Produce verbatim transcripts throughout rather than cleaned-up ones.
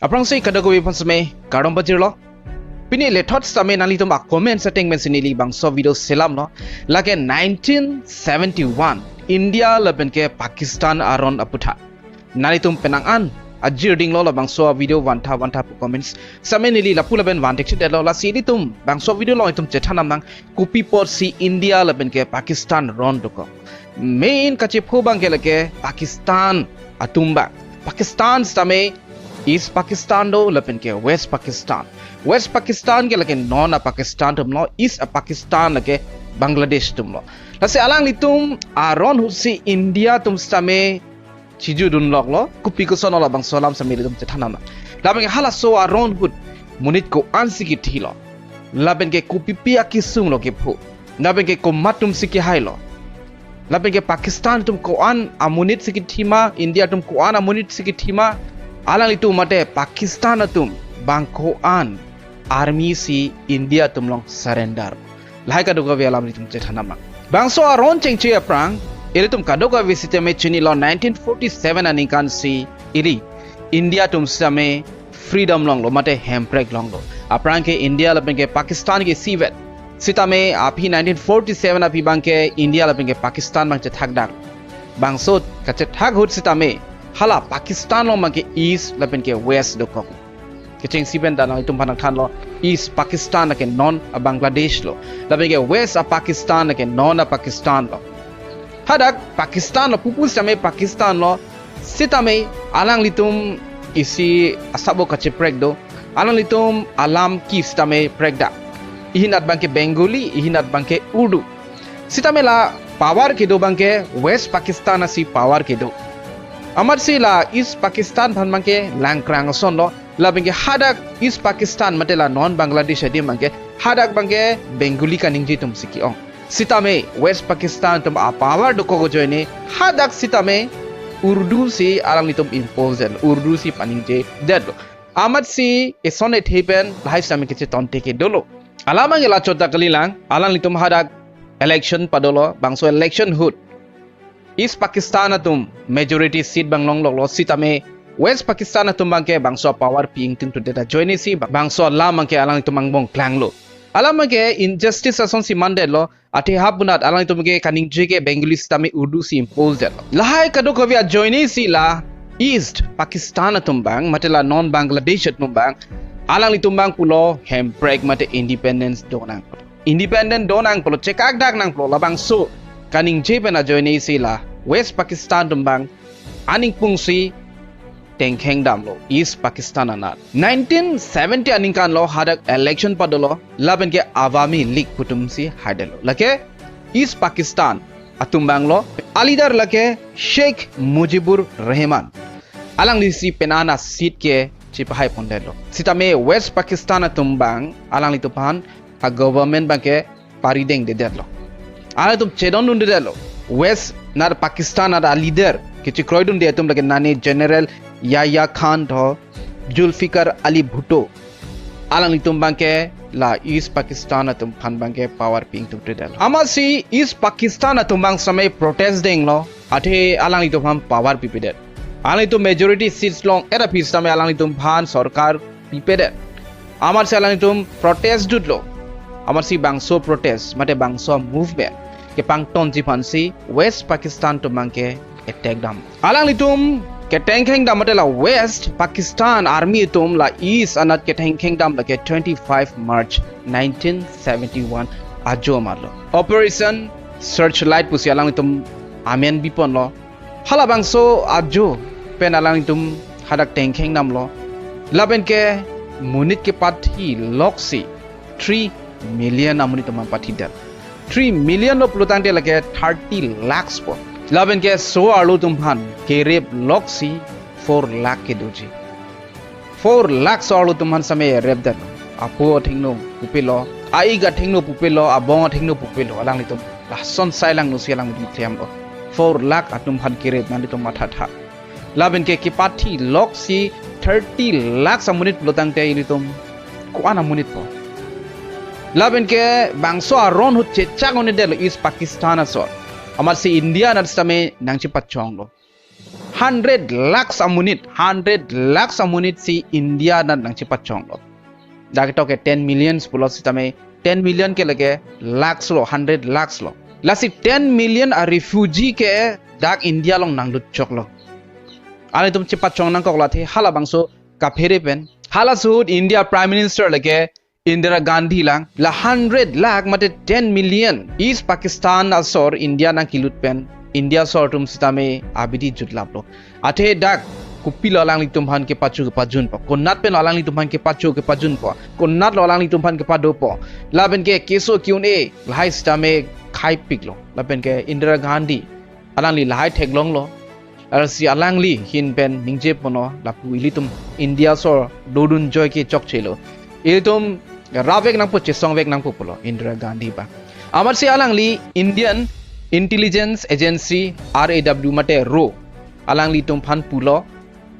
Aphrangsi kadokave aphan seme kardom pajirlo. Pini lethot sitame nanglitum a-comment setting pen si neli bangso video selamlo. Lake nineteen seventy-one India lapen ke Pakistan aron aputhak. Nanglitum penang an ajir dinglo labangso video vantha vantha pu comments. Sitame neli lapu lapen vanthekthedetlo, lasi ilitum bangso video along itum chethan damnang kopi apotsi India lapen ke Pakistan ron dokok. Main kachepho abangke lake Pakistan atum abang. Pakistan sitame East Pakistan do lapen ke West Pakistan. West Pakistan ke lake non a-Pakistan atumlo, East a-Pakistan lake Bangladesh atumlo. Lasi alanglitum aron ahutsi India atum sitame chijudunloklo, kopi kosonlo labangso alam sitame ilitum chethan damnang. Lapen ke halaso aron ahut monit ko-ansi kithilo, lapen ke kopipi akesung lo kepho, lapen ke komat atumsi kehailo, lapen ke Pakistan atum ko-an amonitsi kithima, India atum ko-an amonitsi kithima, alanglitum mate Pakistan atum bang ko-an army si India atum along surrender. Lahai kadokave alam ilitum chethan damnang. Bangso aron chengche aphrang ilitum kadokave sitame chinilo, nineteen forty-seven aningkan si ili India atum sitame freedom longlo mate hemprek longlo. Aphrang ke India lapen ke Pakistan ke isivet. Sitame aphi nineteen forty-seven aphi abangke India lapen ke Pakistan abang chethak dak. Bangso kachethak ahut sitame hala Pakistan along abangke East lapen ke West dokok. Kechengsi pen ta nanglitum aphan nangthanlo, East Pakistan lake non a-Bangladesh lo, lapen ke West a-Pakistan lake non a-Pakistan lo. Hadak Pakistan lo, pupu sitame Pakistan lo, sitame alanglitum isi asabo kacheprek do, alanglitum alam ki sitame prekdak. Ihinat abangke Bengali, ihinat abangke Urdu. Sitame la power kedo abangke West Pakistan asi power kedo. Amatsi la East Pakistan aphan abangke langkrang asonlo, lapen ke hadak East Pakistan mate la non Bangladesh adim abangke hadak abangke Bengali kaningje atumsi ke-ong. Sitame West Pakistan atum a-power dokok ajoine hadak sitame Urdu si alanglitum impose detlo, Urdu si paningjedetlo. Amatsi eson ethe pen lahai sitame kachetongte ke dolo. Alam abangke la chot ta kalilang, alanglitum hadak election padolo, bangso election ahut East Pakistan atum majority seat abang longloklo, sitame West Pakistan atum abangke bangso power pi ingtungthudet ajoine si bangso alam abangke alanglitum angbong klanglo. Alam abangke injustice asonsi mandetlo, athe hapunat alanglitum ke kaningje ke Bengali sitame Urdu si impose detlo. Lahai kadokave ajoine si la East Pakistan atum abang mate la non Bangladesh atum abang, alanglitum abang pulo hemprek mate independence donang. Independent donang pulo, chekakdak nang pulo, labangso kaningje pen ajoine si la West Pakistan atum abang aning pungsi tengkheng damlo East Pakistan anat. Nineteen seventy aningkan lo hadak election padolo, lapen ke Awami League pu atumsi haidetlo. Lake East Pakistan atum abang lo, a-leader lake Sheikh Mujibur Rahman. Alanglisi penang a-seat ke chepahai pondetlo. Sitame West Pakistan atum abang alanglitum aphan a-government abangke paridengdedetlo. Alanglitum chedondundedetlo. West anat Pakistan anat a-leader kachekroidunde atum lake nane General Yahya Khan tho Zulfikar Ali Bhutto. Alanglitum abangke la East Pakistan atum aphan abangke power pi ingtungthudet. Amatsi East Pakistan atum abang sitame protest denglo, athe alanglitum aphan power pipedet. Alanglitum majority seats long-et aphi sitame alanglitum aphan sorkar pipedet. Amatsi alanglitum protest dutlo. Amatsi bangso protest mate bangso movement kepangtonji aphansi West Pakistan atum abangke attack dam. Alanglitum ketengkheng dam mate la West Pakistan Army atum la East anat ketengkheng dam lake twenty-five March nineteen seventy-one ajo amarlo. Operation Searchlight pusi alanglitum amen biponlo. Halabangso ajo pen alanglitum hadak tengkheng damlo. Lapen ke monit kepathi loksi three million amonit atum aphan pathidet. Three million lo pulotangte lake thirty lakhs po. Lapen ke so-arlo atum aphan kerep loksi four lakh kedoji. Four lakh so-arlo atum aphan sitame repdet. Apo athengno pupilo, a-ik athengno pupilo, abong athengno pupilo, alanglitum lason sai langno si alanglitum klemlo. Four lakh atum aphan kerep nanglitum mathatha. Lapen ke kepathi loksi thirty lakhs amonit pulotangte ilitum ko-an amonit po. Lapen ke bangso aron ahut chechak-un-edetlo East Pakistan asor. Amatsi India anat sitame nangchepachonglo. hundred lakhs amonit, hundred lakhs amonit si India anat nangchepachonglo. Dak tok ke ten millions pulo sitame, ten million ke lake lakhs lo, hundred lakhs lo. Lasi ten million a refugee ke dak India along nanglutchoklo. Alanglitum chepachong nangkok la athe halabangso kaphere pen. Halaso ahut India Prime Minister lake Indira Gandhi lang la hundred lakh mate ten million East Pakistan asor India nangkelut pen India asor atum sitame abidi jutlaplo. Athe dak kopilo alanglitum aphan kepacho kepajunpo? Konat pen alanglitum aphan kepacho kepajunpo? Konat lo alanglitum aphan kepadopo? Lapen ke keso ke-un-e lahai sitame khaipiklo. Lapen ke Indira Gandhi alangli lahai theklonglo. Lasi alangli ahin pen ningjeponlo, lapu ilitum India asor dodun joike chokchelo. Ilitum rapvek nangpo, chesongvek nangpo pulo Indira Gandhi abang. Amatsi alangli Indian Intelligence Agency, R A W mate RAW, alanglitum aphan pulo,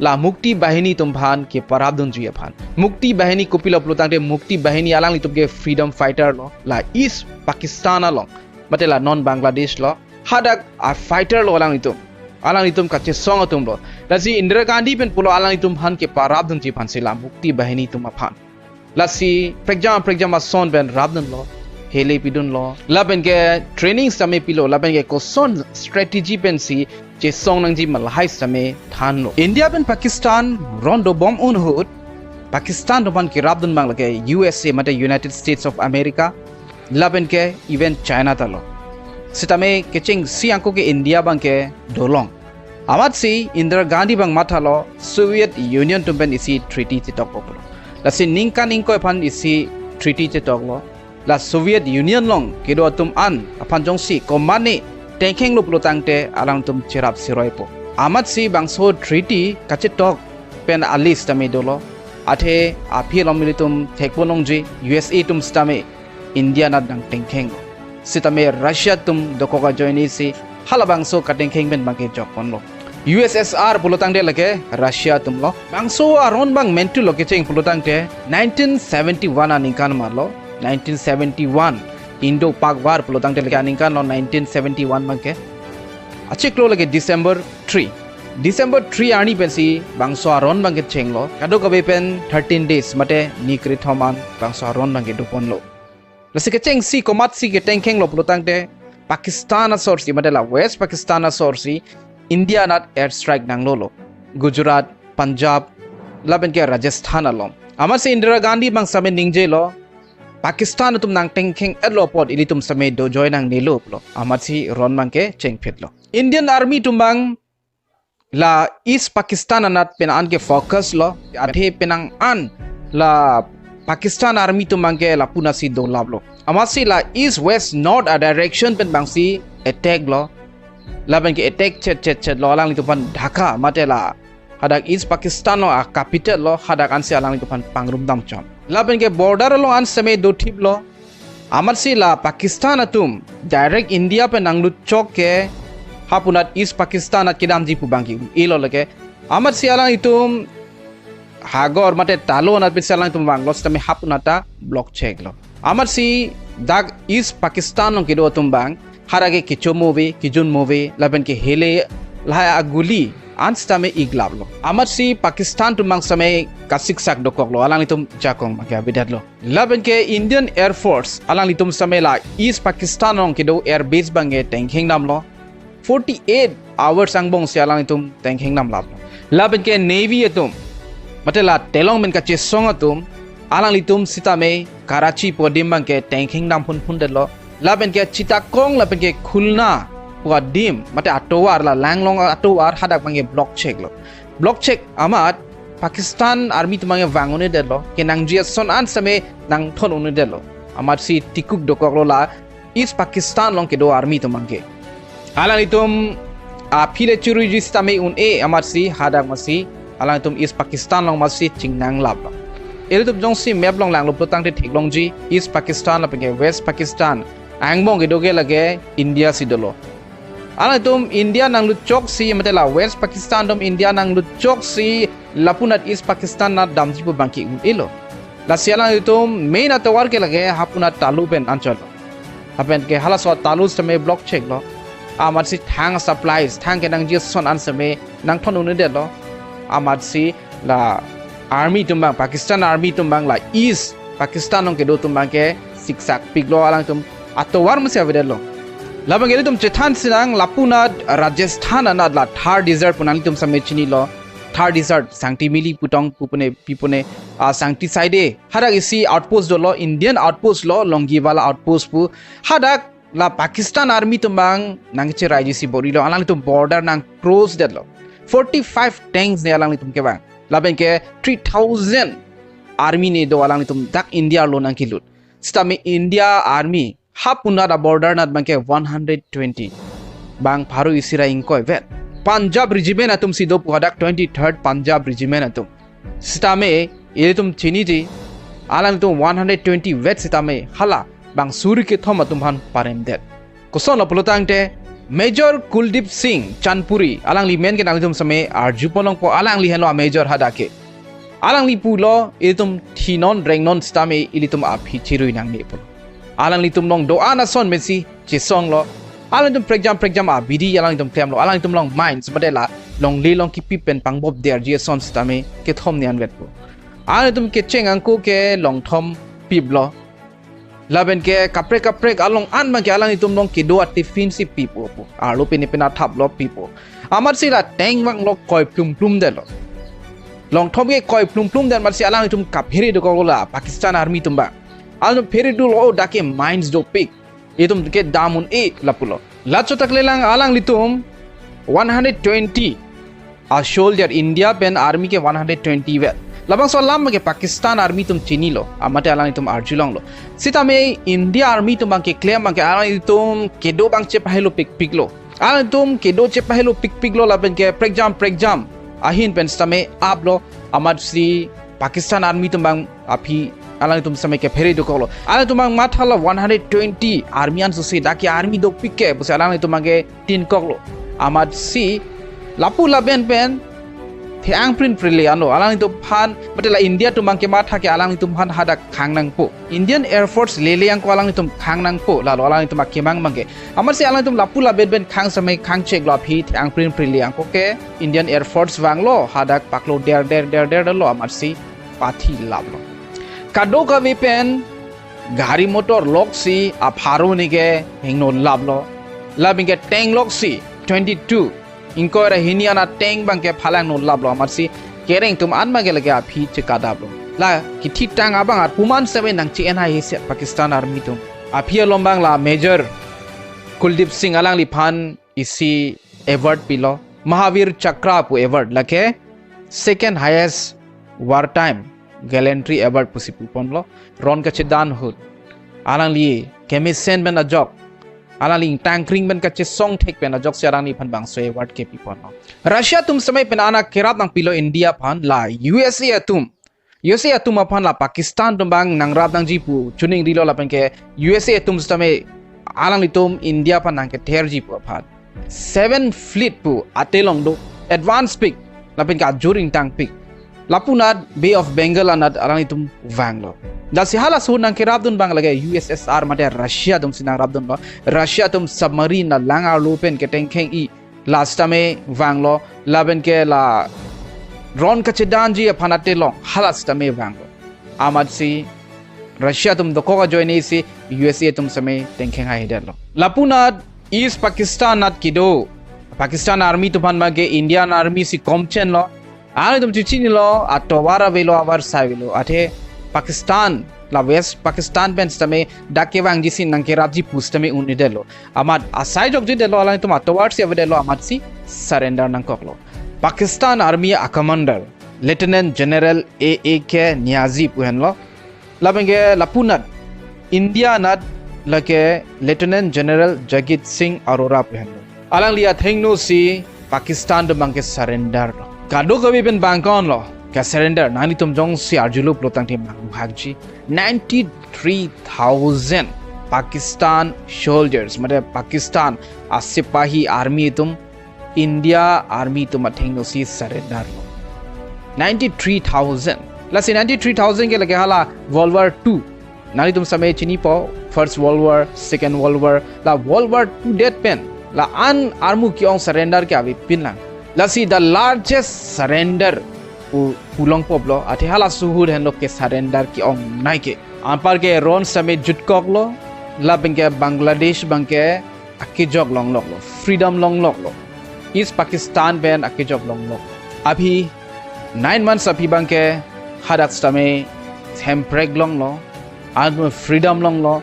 la Mukti Bahini atum aphan keparapdunji aphan. Mukti Bahini kopilo pulotangte, Mukti Bahini alanglitum ke freedom fighter lo, la East Pakistan along, mate la non Bangladesh lo, hadak a fighter lo alanglitum. Alanglitum kachesong atum lo. Lasi Indira Gandhi pen pulo alanglitum aphan keparapdunji aphansi la Mukti Bahini atum aphan. Lasi prekjam prekjam ason pen rapdunlo, hele pidunlo, lapen ke training sitame pilo, lapen ke koson strategy pensi chesong nangji ma lahai sitame thanlo. India pen Pakistan ron dobom ahut, Pakistan atum aphan kerapdun abang lake U S A mate United States of America, lapen ke even China ta lo. Sitame kechengsi angko ke India abang ke dolong. Amatsi Indira Gandhi abang mathalo Soviet Union atum pen isi treaty chetokpo pulo. Lasi ningkan ingkoi aphan isi treaty chetoklo. La Soviet Union along kedo atum an aphan jongsi komatne tengkhenglo pulotangte alangtum cherap seroipo. Amatsi bangso treaty kachetok pen a list sitame dolo. Athe aphi along ilitum thekponlongji, U S A atum sitame India anat nangtengkheng. Sitame Russia atum dokok ajoinesi halabangso katengkheng pen abang ke jokponlo. U S S R pulotangte lake Russia atum lo. Bangso aron abang mentu lo kecheng pulotangte nineteen seventy-one aningkan ma lo. Nineteen seventy-one Indo-Pak War pulotangte lake aningkan lo nineteen seventy-one abang ke. Achiklo lake December three. December three arni pensi bangso aron abang ke chenglo. Kadokave pen thirteen days mate ni krethom an bangso aron abang ke doponlo. Lasi kechengsi komatsi ketengkhenglo pulotangte Pakistan asorsi mate la West Pakistan asorsi India anat air strike nanglolo. Gujarat, Punjab, lapen ke Rajasthan along. Amatsi Indira Gandhi abang sitame ningjelo, Pakistan atum nangtengkheng-etlo apot ilitum sitame dojoi nangnelo pulo. Amatsi ron abang ke chengphitlo. Indian Army atum abang la East Pakistan anat penang an ke focus lo. Athe penang an la Pakistan Army atum abang ke lapu anatsi dolaplo. Amatsi la East West North a direction pen abangsi attack lo. Lapen ke attack chet chet chet lo alanglitum aphan Dhaka mate la hadak East Pakistan along a capital lo, hadak ansi alanglitum aphan pangrum damchot. Lapen ke border along an sitame dothiplo. Amatsi la Pakistan atum direct India pen nanglutchok ke hapu anat East Pakistan anat kedamji pu abang ke un-elo lake. Amatsi alanglitum hagor mate talo anat pensi alanglitum vanglo sitame hapu anat ta block cheklo. Amatsi dak East Pakistan along kedo atum abang hadak ke kecho mo ave, kejun mo ave, lapen ke hele lahai aguli an sitame iglaplo. Amatsi Pakistan atum abang sitame kasiksak dokoklo, alanglitum jakong abang ke avedetlo. Lapen ke Indian Air Force alanglitum sitame la East Pakistan along kedo air base abang ke tengkheng damlo. Forty-eight hours angbongsi alanglitum tengkheng damlaplo. Lapen ke Navy atum mate la telong pen kachesong atum alanglitum sitame Karachi pu adim abang ke tengkheng dam phunphundetlo. Lapen ke Chittagong lapen ke Khulna pu adim mate atovar, la langlong atovar hadak abang ke block cheklo. Block chek amat Pakistan Army atum abang ke vang un-edetlo, kenangji ason an sitame nangthon un-edetlo. Amatsi tikuk dokoklo la East Pakistan along kedo army atum abang ke. Alanglitum aphi le churuji sitame un-e amatsi hadak amatsi alanglitum East Pakistan along amatsi chingnanglaplo. Ilitum jongsi map along langlo pulotangte theklongji East Pakistan lapen ke West Pakistan angbong kedo ke lake India si dolo. Alanglitum India nanglutchoksi mate la West Pakistan atum India nanglutchoksi lapu anat East Pakistan anat damji pu abang ke un-elo. Lasi alanglitum main atovar ke lake hapu anat Tallo pen anchotlo. Lapen ke halaso Tallo sitame block cheklo. amatsi thang supplies, thang kenangji ason an seme nangthon un-edetlo. Amatsi la army atum abang, Pakistan army atum abang la East Pakistan along kedo atum abang ke siksak piklo, alangtum atovar masi avedetlo. Labang ke ilitum chethan sinang, lapu anat Rajasthan anat la Thar Desert pu nanglitum seme chinilo. Thar Desert, Sangti Mili putong pupune pipune, ah, Sangti side hadak isi outpost dolo, Indian outpost lo, Longiwala outpost pu. Hadak la Pakistan army atum abang nangcheraiji si bor-ilo, alanglitum border nang cross detlo. Forty-five tanks ne alanglitum kevang. Lapen ke three thousand army ne do alanglitum dak India arlo nangkelut. Sitame India army ha pu anat a-border anat abang ke one hundred twenty. Bang pharo isi ra ingkoi vet. Punjab regiment atum si do pu hadak, twenty-third Punjab regiment atum. Sitame ilitum chiniji, alangtum one hundred twenty vet sitame hala bang suri kethom atum aphan paremdet. Kosonlo pulo tangte, Major Kuldeep Singh Chandpuri, alangli amen ke nanglitum seme arjupon longpo, alangli henlo a-major hadak ke. Alangli pulo, ilitum thinon rengnon sitame ilitum aphi chirui nangne pulo. Alanglitum along do-an ason pensi chesonglo. Alangtum prekjam prekjam abidi alangtum klemlo. Alangtum along mines mate la longle along kipi pen pangbop derji ason sitame kethom ne anvetpo. Alangtum kecheng angko ke longthom piplo. Lapen ke kaprek kaprek along an abang ke alanglitum along kedo a-tiffin si pipo pu. Arlo pine pine athaplo pipo. Amatsi la tank vanglo, koi plum plum detlo. Longthom ke koi plum plum det amatsi alanglitum kaphere dokoklo la Pakistan army atum abang. Alangtum phere dolo, o dak ke mines dopik. Itum ke dam un-e lapulo. La chotak lelang, alanglitum one hundred twenty a-soldier, India pen army ke one hundred twenty vet. Labangso alam ke Pakistan army atum chinilo, amate alanglitum arjulonglo. Sitame India army atum abang keklem abang ke alanglitum kedo abang chepahelo pikpiklo. Alanglitum kedo chepahelo pikpiklo lapen ke prekjam prekjam ahin pen sitame aplo, amatsi Pakistan army atum abang aphi alanglitum sitame kephere dokoklo. Alanglitum abang mathalo one hundred twenty army an suse dak ke army dopik ke pusi alanglitum abang ke tinkoklo. Amatsi lapu laben pen the-ang prin prile anlo. Alanglitum aphan, mate la India atum abang kematha ke alanglitum aphan hadak khang nangpo. Indian Air Force lele angko alanglitum khang nangpo, lalo alanglitum akemang abang ke. Amatsi alanglitum lapu laben pen khang sitame khangcheklo aphi the-ang prin prile angko ke Indian Air Force vanglo, hadak paklo der der der der lo, amatsi pathi laplo. Kadokave pen gari motor loksi apharo ne ke hingno laplo. Lapen ke tank loksi twenty-two, ingkoi ra hini an a-tank abang ke phalangno laplo, amatsi kereng atum an abang ke lake aphi chekadaplo. La kithitang abang arpu man sitame nangche-en haiheset Pakistan army atum. Aphi along abang la Major Kuldeep Singh alangliphan isi award pilo. Mahavir Chakra pu award, lake second highest wartime gallantry award pusi puponlo. Ron kachedan ahut alangli kemesen pen ajok, alangli ingtangkring pen kachesong thek pen ajoksi alangliphan bangso award ke piponlo. Russia atum sitame pen ana kerap nangpilo India aphan, la U S A atum. U S A atum aphan la Pakistan atum abang nangrap nangji pu chuning rilo lapen ke U S A atum sitame alanglitum India aphan nangketherji pu aphan. Seven Fleet pu atelong do, advance pik lapen ke ajur ingtang pik. Lapu anat Bay of Bengal anat alanglitum vanglo. Lasi halaso nangkerapdun abang lake U S S R mate Russia atum si nangrapdunlo. Russia atum submarine la lang arlo pen ketengkheng-i la sitame vanglo, lapen ke la ron kachedanji aphan atelong hala sitame vanglo. Amatsi Russia atum dokok ajoine si U S A atum sitame tengkheng haihedetlo. Lapu anat East Pakistan anat kedo Pakistan army atum aphan abang ke Indian army si komchenlo. Alanglitum chechinilo, atovar avelo, avarsai avelo. Athe Pakistan, la West Pakistan pen sitame dak kevangji si nangkerapji pu sitame un-edetlo. Amat asai jokjedetlo, alanglitum atovar si avedetlo, amatsi surrender nangkoklo. Pakistan army a-commander Lieutenant General A A K Niazi pu henlo. Lapen ke lapu anat India anat lake Lieutenant General Jagat Singh Arora pu henlo. Alangli athengno si Pakistan atum abang ke surrender lo. Kadokave pen bangkonlo ke surrender. Nanglitum jongsi arjulo pulo tangte manghakji. Ninety-three thousand Pakistan soldiers, mate Pakistan asipahi army atum India army atum athengno si surrender lo. Ninety-three thousand. Lasi ninety-three thousand ke lake hala World War Two. Nanglitum sitame chinipo, First World War, Second World War, la World War Two det pen La-an armu ke-ong surrender ke avepin lang. Lasi the largest surrender pu pulong poplo, athe halaso ahut henlo ke surrender ke-ongnei ke. Anpar ke ron sitame jutkoklo, lapen ke Bangladesh abang ke akejok longloklo, freedom longloklo. East Pakistan pen akejok longlok. Aphi nine months aphi abang ke hadak sitame hemprek longlo, anpar freedom longlo.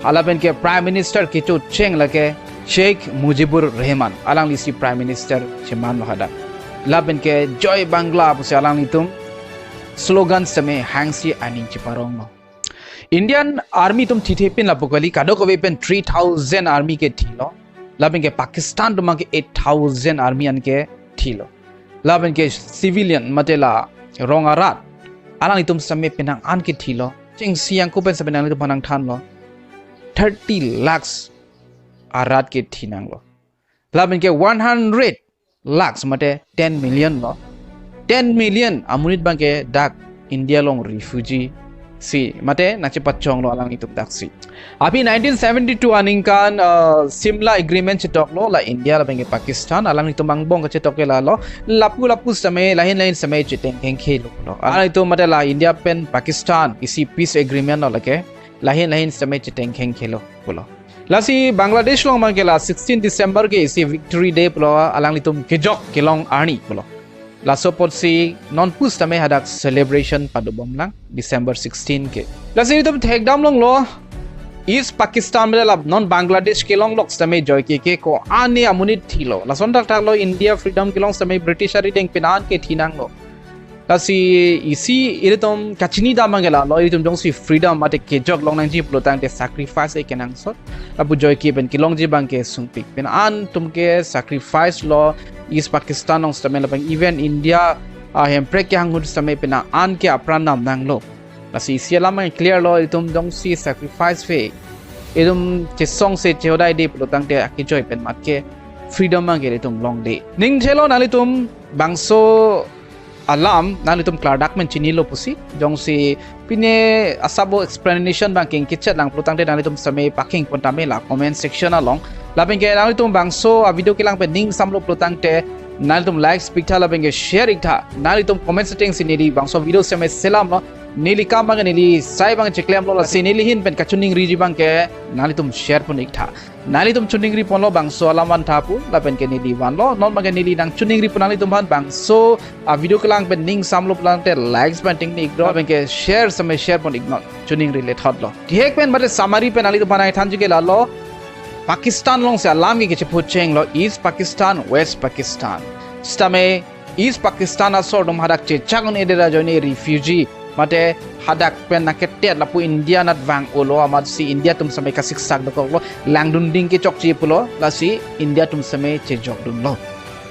Lapen ke Prime Minister kechocheng lake Sheikh Mujibur Rahman, alanglisi Prime Minister chemanlo hadak. Lapen ke Jai Bangla pusi alanglitum slogan sitame hangsi aning cheparonglo. Indian Army atum thithepin lapu kali, kadokave pen three thousand army ke thilo. Lapen ke Pakistan atum abang ke eight thousand army an ke thilo. Lapen ke civilian mate la rong arat, alanglitum sitame penang an ke thilo. Chengsi ako pen sitame nanglitum aphan nangthanlo, thirty lakhs arat ke thinanglo. Lapen ke one hundred lakhs mate ten million lo. Ten million amonit abang ke dak India along refugee si mate nangchepachonglo alanglitum daksi. Aphi nineteen seventy-two aningkan, uh, Simla Agreement chetoklo, la India lapen ke Pakistan, alanglitum angbong kachetok ke lalo. Lapu lapu sitame lahin lahin sitame chetengkhengkhelo pulo. Alanglitum mate la India pen Pakistan isi peace agreement lo lake, lahin lahin sitame chetengkhengkhelo pulo. Lasi Bangladesh along abang ke la sixteen December ke isi Victory Day pulo, alanglitum kejok kelong arni pulo. Laso apotsi non pusitame hadak celebration padobom lang December sixteen ke. Lasi itum thekdam longlo, East Pakistan mate la non Bangladesh kelonglok sitame joike ke ko-an amonit thilo. Lason thakthaklo, India freedom kelong sitame British arideng pen an ke thinanglo. Lasi isi ilitum kachinidam abang ke lalo, ilitum jongsi freedom mate kejok longnangji pulo tangte sacrifice ke kenangsot. Lapu joike pen kelongji abang ke sungpik pen an atum ke sacrifice lo, East Pakistan along sitame lapen even India, ah, hemprek kehang ahut sitame penang an ke apran damnanglo. Lasi isi alam abang clear lo, ilitum jongsi sacrifice ave, ilitum chesongse chehodaide pulo tangte akejoi pen mat ke freedom abang ke ilitum longde. Ning thelo nanglitum bangso alam nanglitum klardak pen chinilo pusi. Jongsi pine asabo explanation abang ke ingkichet lang pulo tangte nanglitum sitame paking pon tame la comment section along. Lapen ke nanglitum bangso a video kelang pen ning samlo pulo tangte nanglitum likes pi iktha lapen ke share iktha. Nanglitum comment setting si neli bangso video sitame selamlo. Neli kam abang ke neli sai abang cheklemlo, lasi neli ahin pen kachiningriji abang ke nanglitum share pon iktha. Nanglitum chiningri ponlo bangso alam vantha pu, lapen ke neli vanlo, non abang ke neli nangchiningri pon nanglitum aphan bangso a video kelang pen ning samlo pulo tangte likes abang ting ni iknon, lapen ke share sitame share pon iknon, chiningri lethotlo. Thek pen mate summary pen nanglitum aphan nangthanji ke lalo, Pakistan alongsi alam ke kechephuchenglo, East Pakistan, West Pakistan. Sitame East Pakistan asor atum hadak chechak un-edetji ajoine refugee mate hadak pen nangketet lapu India anat vang-olo amatsi India atum sitame kasiksak dokoklo, langdunding kechokche pulo, lasi India atum sitame chejokdunlo.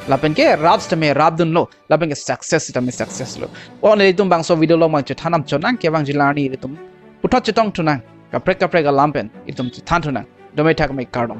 Lapen ke rap sitame rapdunlo, lapen ke success sitame success lo. O nelitum bangso video along abang chethan nangchonang, kevangji arni ilitum puthot chetongthunang, kaprek kaprek alam pen ilitum chethanthunang. Dome thakme, kardom.